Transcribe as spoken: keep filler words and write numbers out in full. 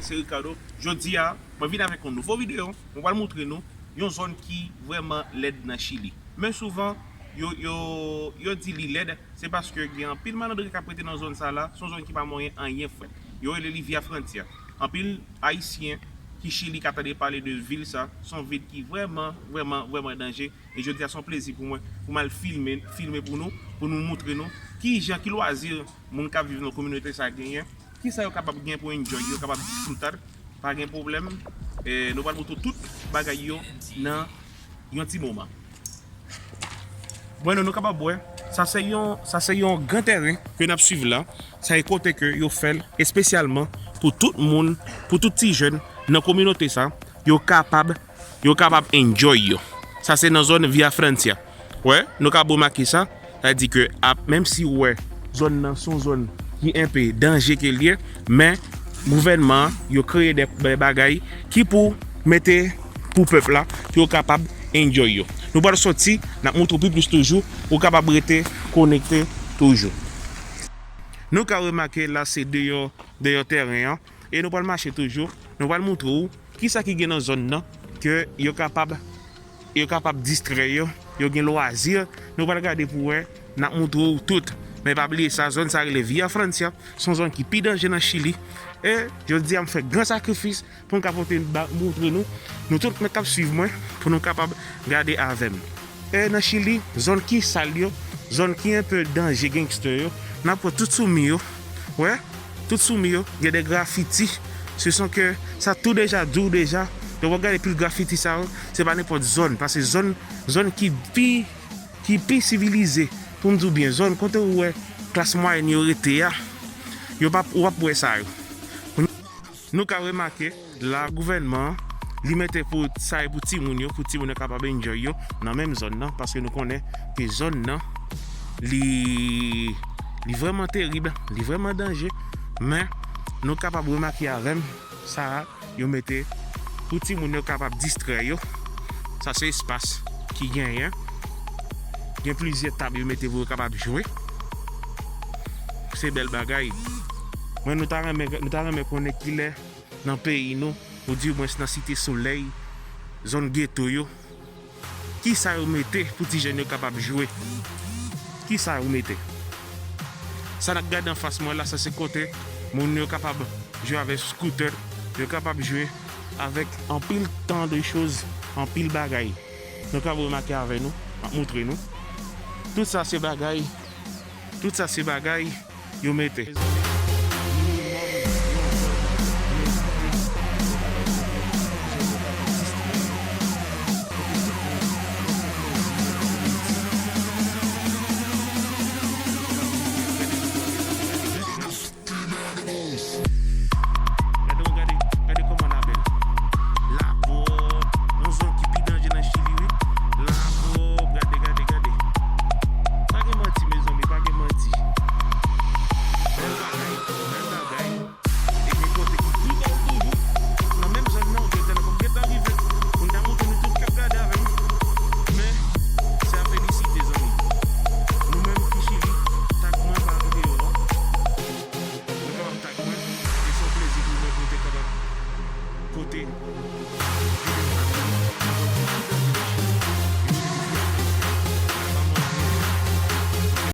Se Ricardo. Jodi a, mwen vin avèk yon nouvo videyo. Mwen pral montre nou yon zòn ki vrèman lèd nan Chili. Men souvan, yo, yo, yo di li lèd, se paske gen anpil malandren k ap rete nan zòn sa la. Se yon zòn ki pa manyen anyen fèt. Yo rele li Via Francia. Anpil Ayisyen ki Chili ka tande pale de vil sa. Se yon vil ki vrèman, vrèman, vrèman danje. E jodi a se yon plezi pou mwen, pou m al filme, filme pou nou, pou nou montre nou ki jan, ki lwazi moun k ap viv nan kominote sa genyen, ki sa yo kapab gen pou enjoy, yo kapab disfrutar, pa gen pwoblèm. E nou pral montre tout bagay yo nan yon ti moman. Bueno, nou kapab wè, sa se yon, sa se yon gran tèren ke n ap swiv la. Sa e kote ke yo fè l espesyalman pou tout moun, pou tout ti jèn nan kominote sa, yo kapab, yo kapab enjoy yo. Sa se nan zòn Via Francia. Wè, nou ka remake sa. Sa di ke ap, menm si w wè zòn nan se yon zòn ki enpe danje ke l ye, men gouvènman an, yo kreye de, de bagay ki pou mete pou pèp la, pou yo kapab enjoy yo. Nou pral soti, n ap montre w pi plis toujou, ou kapab rete konekte toujou. Nou ka remake la se deyò, deyò tèren an, e nou pral mache toujou, nou pral montre w kisa ki gen nan zòn nan, ke yo kapab, yo kapab distrè yo, yo gen lwazi, nou pral gade pou wè, n ap montre w tout. Men pa bliye sa, zòn sa rele Via Francia, se yon zòn ki pi danje nan Chili. E jodi a m fè gran sakrifis pou m ka pote ba, montre nou, nou tout mwen k ap swiv mwen, pou nou kapab gade avè m. E nan Chili, zòn ki sal yo, zòn ki enpe danje gangster yo, n ap wè tout sou mi yo. Wè, tout sou mi yo, gen de grafiti. Se san ke sa tou deja di w deja, lè w ap gade pil grafiti sa yo, se pa nenpòt zòn, paske zòn, zòn ki pi, ki pi sivilize, pou m di w byen, zòn kote w wè klas mwayèn yo rete a, yo p ap, w ap wè sa yo. Nou ka remake, la gouvènman an, li mete pou sa e pou timoun yo, pou timoun yo kapab enjoy yo nan menm zòn nan, paske nou konnen ke zòn nan, li, li vrèman terib, li vrèman danje, men nou kapab remake avè m, sa a, yo mete pou timoun yo kapab distrè yo. Sa se espas ki genyen. Gen plizyè tab yo mete pou yo kapab jwe. Se bèl bagay. Mwen, nou ta renmen, nou ta renmen konnen kilè nan peyi nou, ou di mwens nan Site Solèy, zòn geto yo, kisa yo mete pou ti jèn yo kapab jwe? Kisa yo mete? Sa n ap gade anfas mwen la, sa se kote moun yo kapab jwe avèk scooter, yo kapab jwe avèk anpil tan de choz, anpil bagay. Nou kapab remake avè nou, m ap montre nou. Tout sa se bagay, tout sa se bagay yo mete.